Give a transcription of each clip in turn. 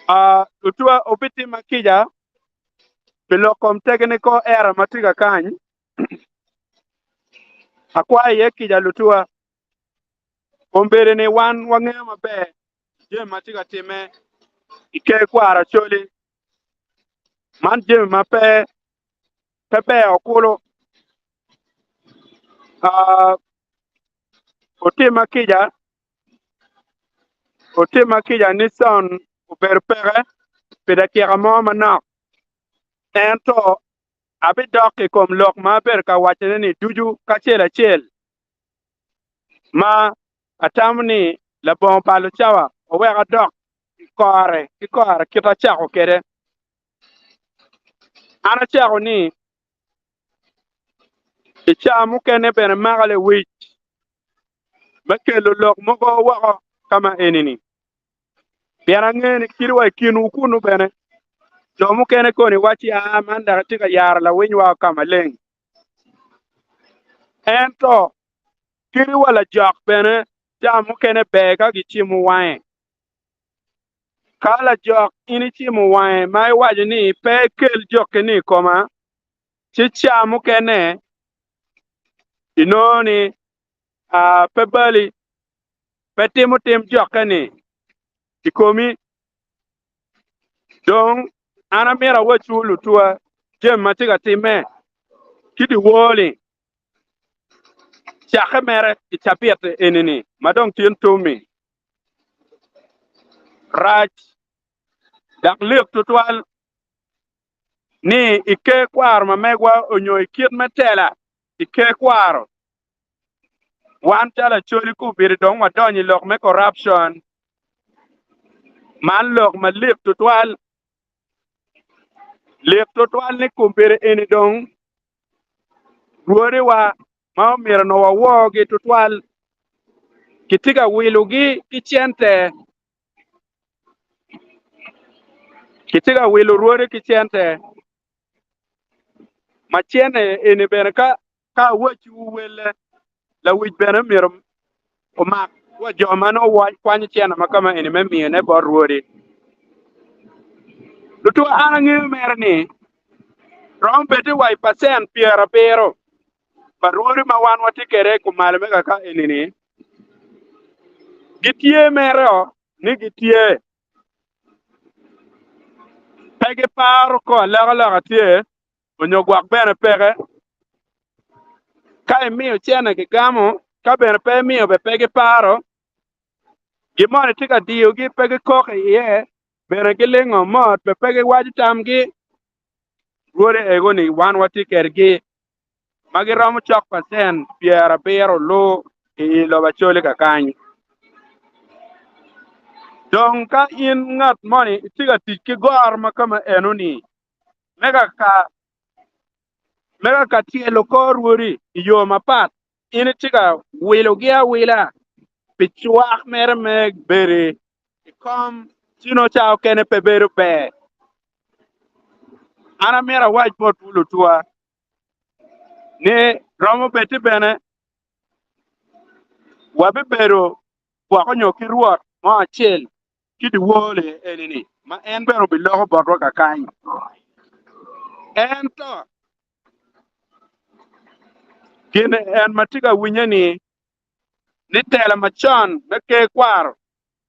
Ah, lutwa obitima kica pi lok kom technical error ma tye ka kany. Akwayo iye kica lutwa. Kombeddi ni wan wangeyo maber jami ma tye ka timme i ker kwaro Acholi. Man jami ma pe pe ber okulu. Ah, otima kica Otima kica ni sound obedo peke pi dakika mo manok, ento abidok i kom lok ma abedo ka wacone-ni ducu kacel acel, ma atamo ni labongo balo cawa owek adok i kore ki kore kit acako kwede. An acako ni i cawa mukene bene maka lewic me kelo lok mogo woko ka ma eni-ni, pien angeyo ni kadi wa i kinwu kunnu bene jo mukene koni wacci, 'Aa, man dok itye ka yaro lawiny woko ka maleng. Ento kadi wa lajok bene ca mukene ber ka gicimo wange. Ka lajok in icimo wange ma iwaco ni, 'Pe ikel jokki-ni i koma, ci ca mukene inongo ni pe bali, pe timo tim jokke-ni i komi. Dong an amito awacwu lutwa jami ma tye ka timme ki dyewor-ni, cakke mere i cabit eni-ni ma dong tin tum-mi rac dok lik tutwal ni i ker kwaro ma megwa onyo i kit me tela i ker kwaro. Wan calo Acholi kubiti dong wadonyo i lok me corruption. Man lok malik tutwal. Lik tutwal ni kumbiti eni dong rwodiwa ma omyero onongo waworgi tutwal kitye ka wilogi ki cente. Kitye ka wilo rwodi ki cente ma cente eni bene ka Ka awacciwu welle, lawic bene myero omak wa jo ma nongo kwanyo cente ma kama eni me miyone bot rwodi. Tutwa an angeyo mere ni romo bed ni wa i pacent 70 pa rwodi ma wan watye kwede i kumalo me kaka eni-ni gitye mere ni gitye pe giparo ko alokaloka tye onyo gwok bene peke. Ka imiyo cene gigamo, ka bene pe imiyo bene pe giparo. Gin moni tye ka diyogi pe gikok iye, bene gilingo mot bene pe giwaco tamgi. Rwode ego-ni wan watye kwedgi ma giromo cok pacen 70 lu i lobo Acholi kakany. Dong ka in ngat moni itye ka tic ki goro ma kama eno-ni, me ka tyelo kor rwodi i yo mapat, in itye ka wilogi awila pi cwak mere me bedo i kom ci nongo ca okene pe bedo ber. An amyero awac botwu lutwa ni romo bed-di bene wabibedo gwoko nyo ki Rwot mo acel ki dyewor-li eni-ni, ma en bene obiloko botwa kakany. Ento gin en ma tye ka winye-ni, ni tela macon me ker kwaro,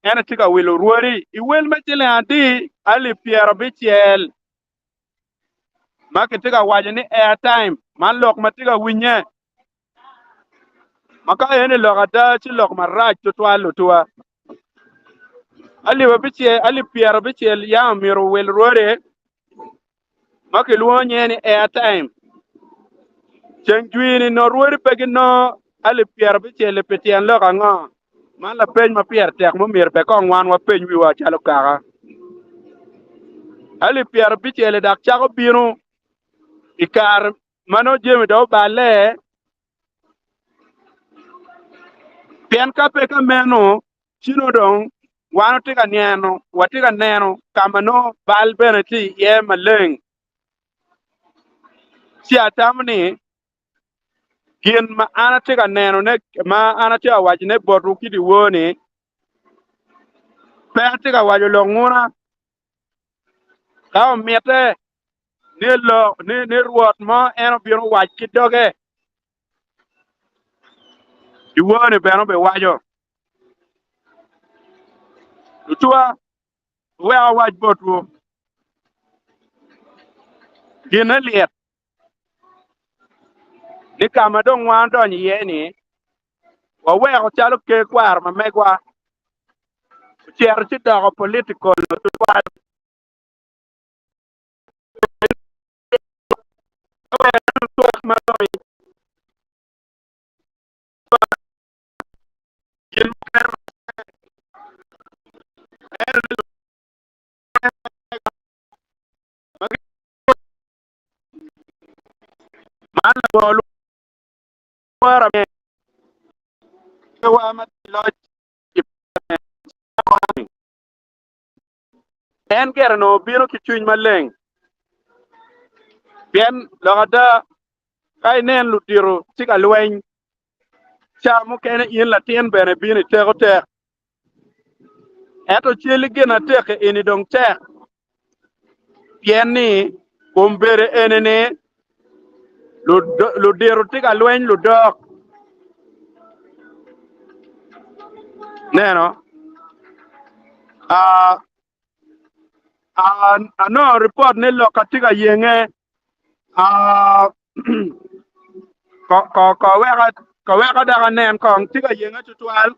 en aye tye ka wilo rwodi i wel me ciling adi alip 60, ma kitye ka waco ni airtime, man lok ma tye ka winye. Ma ka eni lok ada ci lok marac tutwal lutuwa. Alip 60 yam omyero owil rwode ma kilwongo nyinge ni airtime. Ceng jwi-ni nongo rwodi pe ginongo alip 60-li pi tyen lok ango? Man lapeny ma pire tek ma omyero bene kong wan wapeny wiwa calo kaka. Alip 60-li dok cako bino i kare ma nongo jami dong oballe, pien ka pe ka meno, ci nongo dong wan watye ka neno, watye ka neno ka ma nongo bal bene tye iye maleng. Ci atamo ni gin ma an atye ka nenone, ma an atye ka wacone botwu ki dyewor-ni, pe atye ka waco lok nguna. Ka omitte ni lok ni, ni Rwot mo en obino wac ki doge, dyewor-ni bene obiwaco. Lutuwa, wuwek awac botwu, ginne lit ni ka ma dong wan odonyo iye-ni, waweko calo ker kwaro ma megwa ocito ci doko political tutwal. Man labongo lworo wa ma loc En gire onongo obino ki cwiny maleng, pien lok ada ka inen ludito tye ka lweny, ca mukene in latin bene ibino iteko tek. Ento celli gin atek eni dong tek, pien ni kombeddi eni-ni ludito tye ka lweny ludok. Neno, anongo ripot ni lok atye ka yenge ko wek dok anen kong tye ka yenge tutwal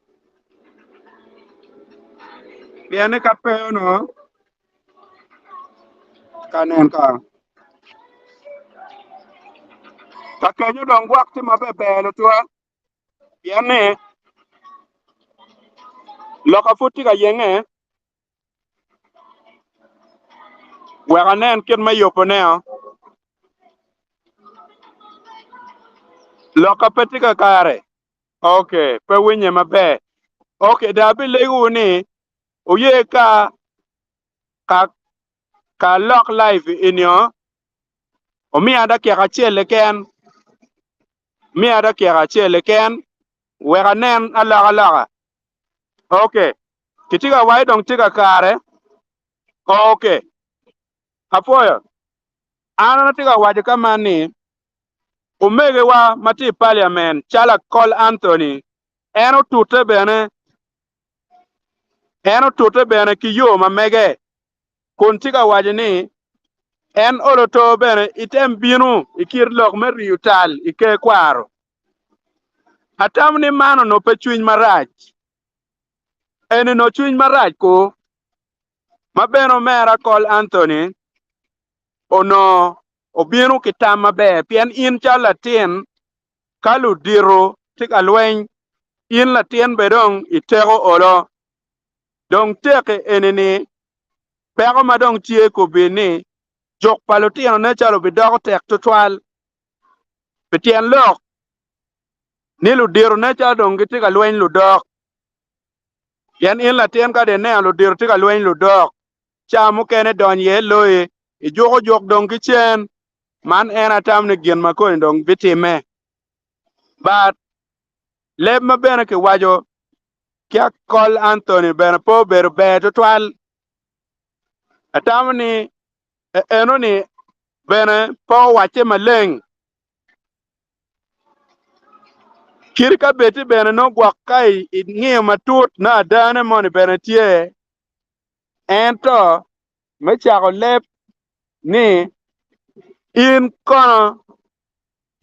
pien ni ka pe onongo ka nen kong ka kenyo dong gwok tye maber ber lutwa pien ni loka pud tye ka yenge Wek anen kit me yuboneo. Lokka pe tye kakare? Ok, pe winye maber. Ok, dong abilegowu ni wuye ka ka ka alok live enio, wumiya dakika acel keken, miya dakika acel keken wek anen alokaloka. Ok, kitye ka waco dong tye kakare. Ok, apwoyo. An atye ka waco ka man ni omegiwa ma tye i paliamen calo Akol Anthony en otute bene en otute bene ki yo ma mege kun tye ka waco ni en olo to bene item bino i kit lok me riyo tal i ker kwaro. Atamo ni man onongo pe cwiny marac. Eni onongo cwiny marac ku, ma bene omera Col Anthony onongo obino ki tam maber pien in calo latin ka ludito tye ka lweny in latin bene dong iteko olo. Dong teki eni ni peko ma dong tye kobi ni juk pa lutino nen calo obidoko tek tutwal. Pi tyen lok ni ludito nen calo dong gitye ka lweny ludok. Pien in latin ka dong ineno ludito tye ka lweny ludok, ca mukene dony iye loyi, ijuko juk dong ki cen. Man en atam ni gin ma koni dong bitimme. But leb ma bene kiwaco ki Akol Anthony bene pe obedo ber tutwal. Atamo ni enoni bene pe owacce maleng. Kit ka bed-di bene nongo gwok ka ingiyo matut nongo adane moni bene tye, ento me cako leb ni in kono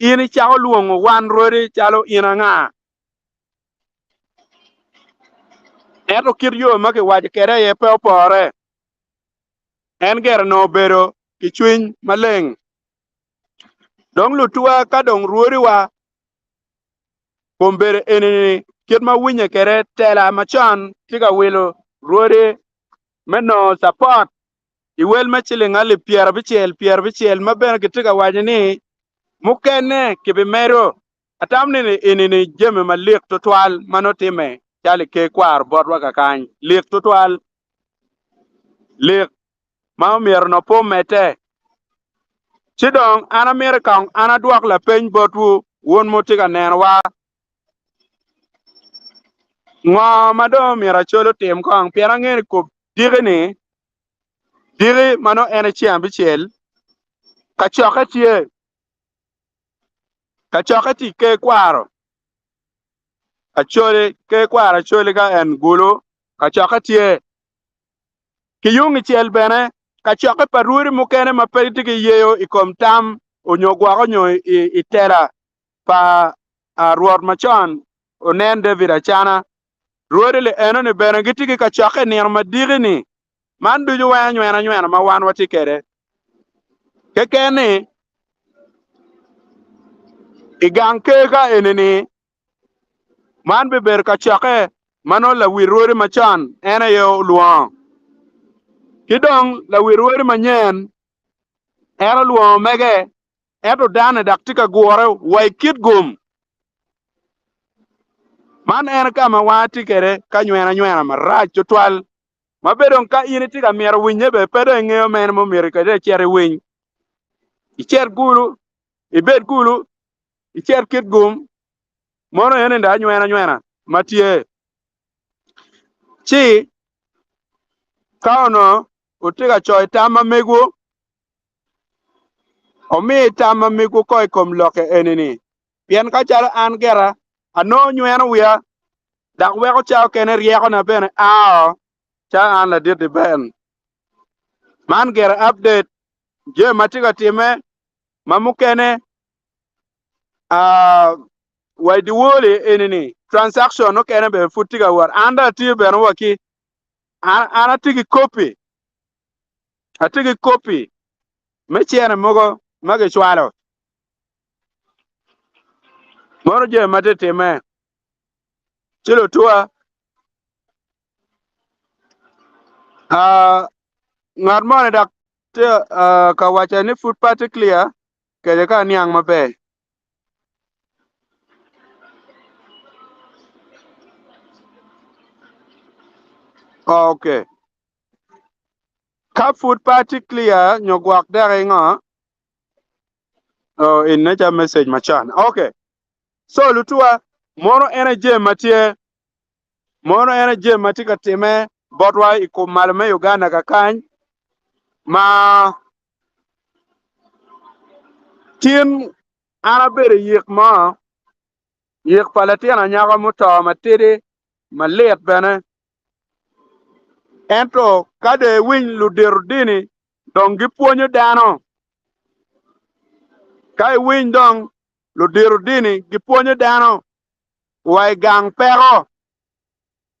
in icako lwongo wan rwodi calo in anga? Ento kit yo ma kiwaco kwede aye pe opore. En gire onongo obedo ki cwiny maleng. Dong lutuwa ka dong rwodiwa kombedo eni-ni kit ma winye kwede tela macon tye ka wilo rwodi me nongo capot i wel me ciling alip pyerabicel pyerabicel ma bene kitye ka waco ni mukene kibimedo. Atamo ni eni-ni jami malik tutwal ma nongo timme calo i ker kwaro botwa kakany lik tutwal. Lik ma omyero onongo pe omedde. Ci dong an amito kong an adwok lapeny botwu wun ma wutye ka nenowa. Ngo ma dong omyero Acholi otim kong? Pien angeyo ni kop diki-ni. Diki ma nongo en aye ceng abicel, kacokke tye, kacokke tye i ker kwaro Acholi, ker kwaro Acholi ka en Gulu, kacokke tye. Ki yung icel bene, kacokke pa rwodi mukene ma pe gitye ki yeyo i kom tam onyo gwoko nyo i tela pa Rwot macon onen David Acana. Rwodi li enoni bene gitye ki kacokke i nino madiki-ni. Man ducu weng anywena nywena ma wan watye kwede. Keken ni, i gang ker ka eni-ni, man bibedo kacokke ma nongo lawi rwodi macon en aye olwongo, ki dong lawi rwodi manyen en olwongo mege ento dane dok tye ka gure wa i kit gum. Man en ka ma wan atye kwede ka nywena nywena marac tutwal ma be dong ka in itye ka mito winye be pe dong ingeyo mene ma omyero kwede icit iwiny. Icit kulu, ibed kulu, icit kit gum, mono eni dong anywena nywena ma tye. Ci ka onongo wutye ka coyo tam ma megwu, Omi tam ma migwu ko i kom lokke eni-ni, pien ka calo an gira, anongo nyweno wiya, dok weko ca okene ryekona bene ao calo an ladit-ti Ben. Man gire update jami ma tye ka timme ma mukene wa i dyewor-li eni-ni transaction mukene bene pud tye ka wot. An dong atye bene wa ki an atye ki kopi Atye ki kopi me cene mogo ma kicwalo. Mono jami ma tye timme. Ci lutuwa, ngat moni dok tye ka wacca ni pud pe atye clear kece ka aniang maber. Okay. Ka pud pe atye clear nyo gwok dek ingo? Oh, in nature message macon. Okay. So lutuwa, mono en aye jami ma tye, mono en aye jami ma tye ka time botwa i kom malo me Uganda kakany ma tin an abedo i yik mo, yik pa latin anyaka muto matidi malit bene. Ento ka dong iwiny ludito dini dong gipwonyo dano, ka iwiny dong ludito dini gipwonyo dano wa i gang peko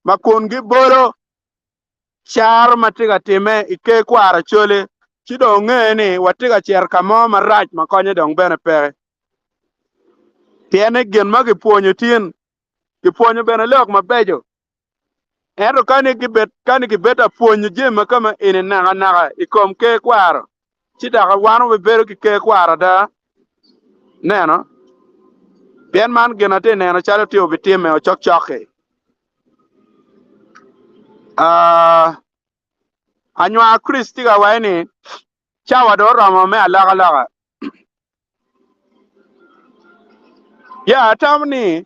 ma kun gibolo caro ma tye ka timme i ker kwaro Acholi, ci dong wunge ni watye ka cito ka mo marac ma konye dong bene peke. Pien ni gin ma gipwonyo tin, gipwonyo bene lok mabeco. Ento ka ni gibed, ka ni gibed ta pwonyo jami ma kama eni nakanaka i kom ker kwaro, ci dok wan wabibedo ki ker kwaro ada? Neno, pien man gin atye neno calo tye obitimme o cokcok-ki. Uh, anywar Chris tye ka waco ni cawa dong oromo me alokaloka. Ya, atamo ni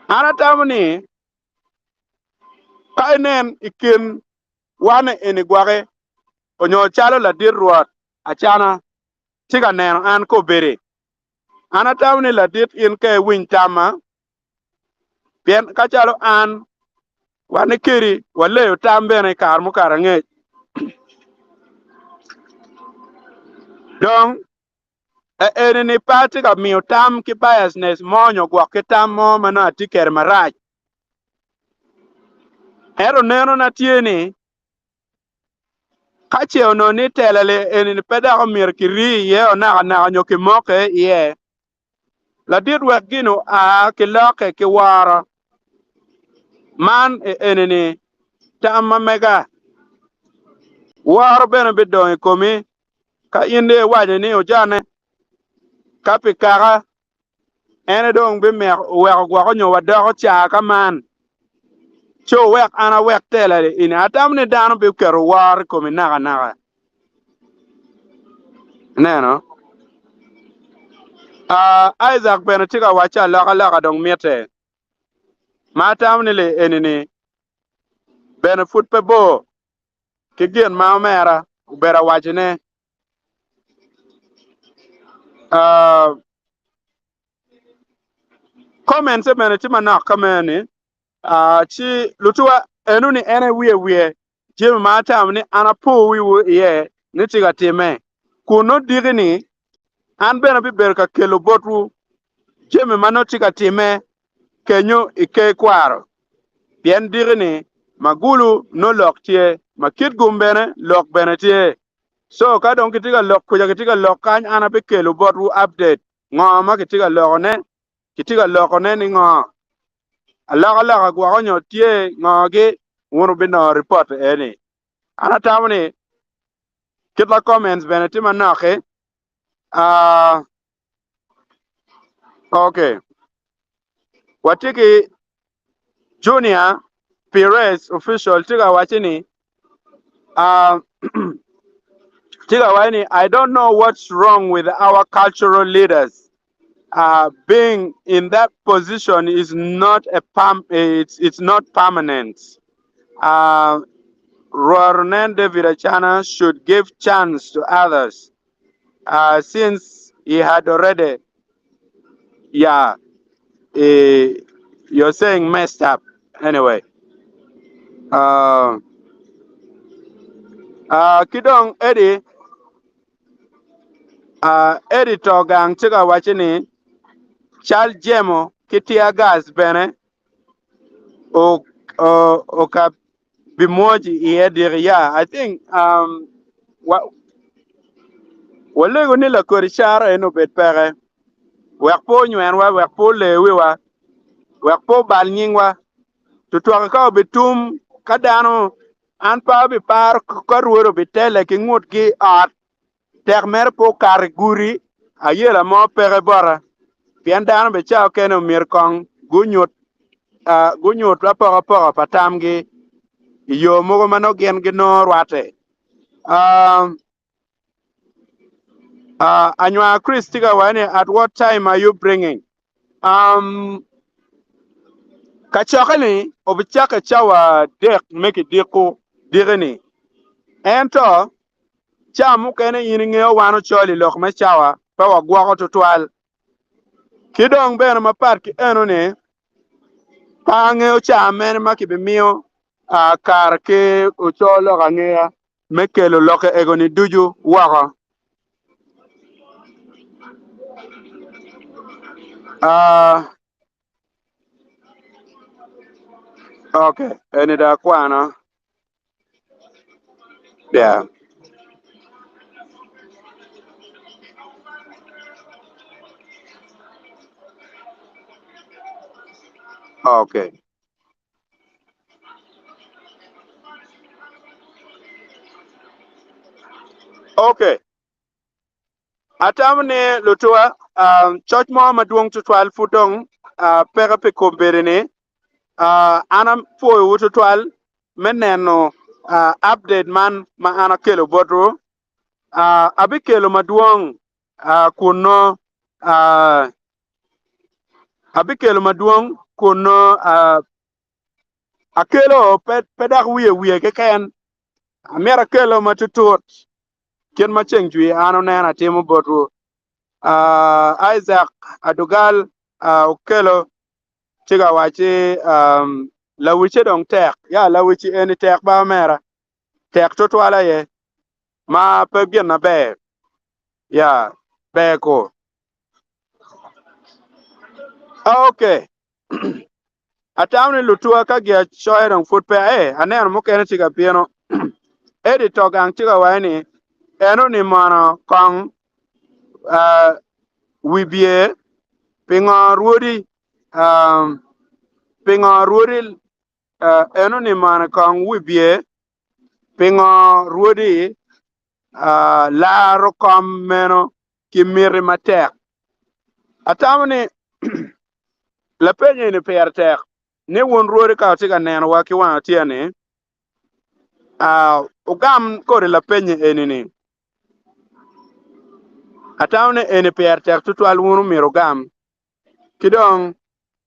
An atamo ni ka inen i kin wan eni gwaki onyo calo ladit Rwot Acana tye ka neno an kobedi, an atamo ni ladit in ka iwiny tamma, pien ka calo an wan ni kedi waleyo tam bene i kare mukato angec. Dong Eni ni pe atye ka miyo tam ki biasness mo nyo gwok ki tam mo ma nongo atye kwede marac. Ento neno na tye ni ka ce onongo ni tela eni ni pe dok omyero kiri iye o nakanaka nyo kimoke iye, ladit wek gin oa ki lokke ki woro. Man eni ni tam ma mega. Woro bene bidong i komi Ka in dong iwaco ni ojane, ka pi kaka, en aye dong bimeko oweko gwoko nyo wadoko ca ka man, ci wuwek an awek tela eni. Atamo ni dano biketo woro i komi nakanaka. Ineno? Uh, Isaac bene tye ka wacci alokaloka dong mitte. Ma atamo ni li eni-ni. bene pud pe bor ki gin ma omera obedo awacone. Uh, comments bene tye manok ka meno-ni. Uh, ci lutuwa eno ni en aye wiye wiye jami ma atamo ni an apo wiwu iye ni tye ka timme. Kun nongo diki-ni an bene abibedo ka kelo botwu jami ma nongo tye ka timme kenyo i ker kwaro, pien diki-ni magulu nongo lok tye, ma kit gum bene lok bene tye. So ka dong kitye ka lok kuca kitye ka lok kany an abikelo botwu update ngo ma kitye ka lokone, kitye ka lokone ni ngo, alokaloka gwoko nyo tye ngo-gi, wun wubinongo ripot eni. An atamo ni kit ma comments bene tye manok-ki, ah, okay, watye ki Junior Perez official tye ka wacci ni ah, tye ka wacci ni I don't know what's wrong with our cultural leaders. Uh, being in that position is not a perm it's, it's not permanent. Uh, Rwot David Acana should give chance to others uh, since he had already, yeah, eh, you're saying messed up. Anyway, uh, uh, ki dong Eddie, uh, Eddie to gang tye ka wacci ni cal jemo ki tear gas bene o, o, o ka bimwoc iye diki. Yeah, I think um, wa, walego ni lakodi caro en obed peke wek pe onywenwa, wek pe ole wiwa, wek pe obal nyingwa. Tutwaki ka obitum ka dano an pe abiparo ka rwod obitele ki ngutgi ot tek mere pe okato i gudi, ayela mo peke bota, pien dano bene cawa okene omyero kong gunyut ah, gunyut apokapoka pa tamgi i yo mogo ma nongo gin ginongo rwatte. Ah, ah, anywar Chris tye ka waco ni at what time are you bringing? Um, kacokke-ni obicakke cawa dek me kidiko diki-ni, ento Ca mukene in ingeyo wan ocol i lok me cawa pe wagwoko tutwal. Ki dong bene mapat ki eno-ni, pe angeyo ca mene ma kibimiyo kare ki ocol lok angeya me kelo lokke ego-ni ducu woko. Ok, eni dong akwano. Yeah. Okay. Okay. Atamo ni lutuwa uh, coc mo madwong tutwal pud dong uh, peke pi kombeddi-ni. Uh, an apwoyowu tutwal me neno uh, update man ma an akelo botwu. Uh, abikelo madwong uh, kun nongo uh, abikelo madwong kun nongo uh, akelo pe, pe dok wiye wiye keken. Amito akelo matutut kit ma ceng jwi an oneno atimo botwu. Uh, Isaac Adugal uh, okelo ci ka wacci um, lawicce dong tek. Ya lawicci eni tek ba omera. Tek tutwal aye ma pe gin maber. Ya ber ko. Okay. Atamo ni lutuwa ka giacoya dong pud pe aye aneno mukene tye ka bino. Eddie to gang tye ka waco ni eno ni mono kong uh, wi bye pingo rwodi um, pingo rwodi uh, eno ni mono kong wi bye pingo rwodi uh, laro kom meno ki miti matek. Atamo ni lapeny eni pire tek ni wun rwodi ka wutye ka nenowa ki wang atye ni wugam kodi lapeny eni ni atamo ni eni pire tek tutwal wun omyero wugam ki dong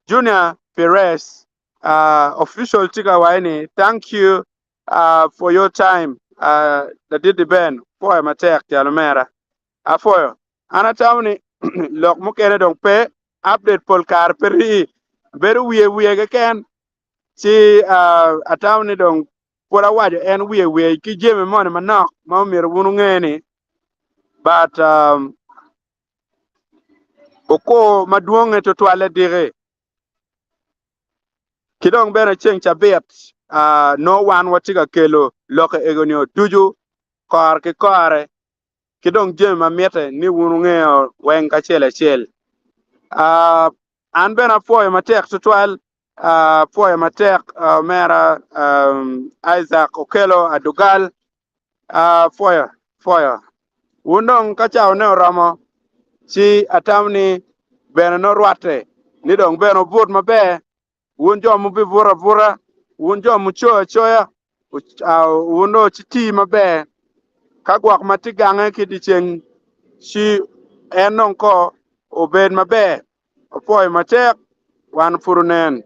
Junior Perez. Official tye ka waco ni thank you for your time ladit Ben pwoyo matek jal omera. Apwoyo. An atamo ni lok mukene dong pe update pol kare pe rii bedo wiye wiye keken ci atamo ni dong pud awaco en wiye wiye ki jami moni manok ma omyero wun wunge ni but okur madwonge tutwalle diki ki dong bene ceng cabit nongo wan watye ka kelo lok ego-ni ducu kore ki kore ki dong jami ma mitte ni wun wungeyo weng kacel acel. An bene apwoyo matek tutwal, apwoyo matek omera Isaac Okello Adugal, apwoyo, apwoyo. Wun dong ka cawane oromo, ci atamo ni bene nongo rwatte ni dong bene wubut maber Wun jo mubibuto abuta, wun jo mucoyo acoya, wun dong wuciti maber. Ka gwok ma tye gange ki dyeceng, ci en dong ko obed maber. Opwoyo matek, wan pud onen.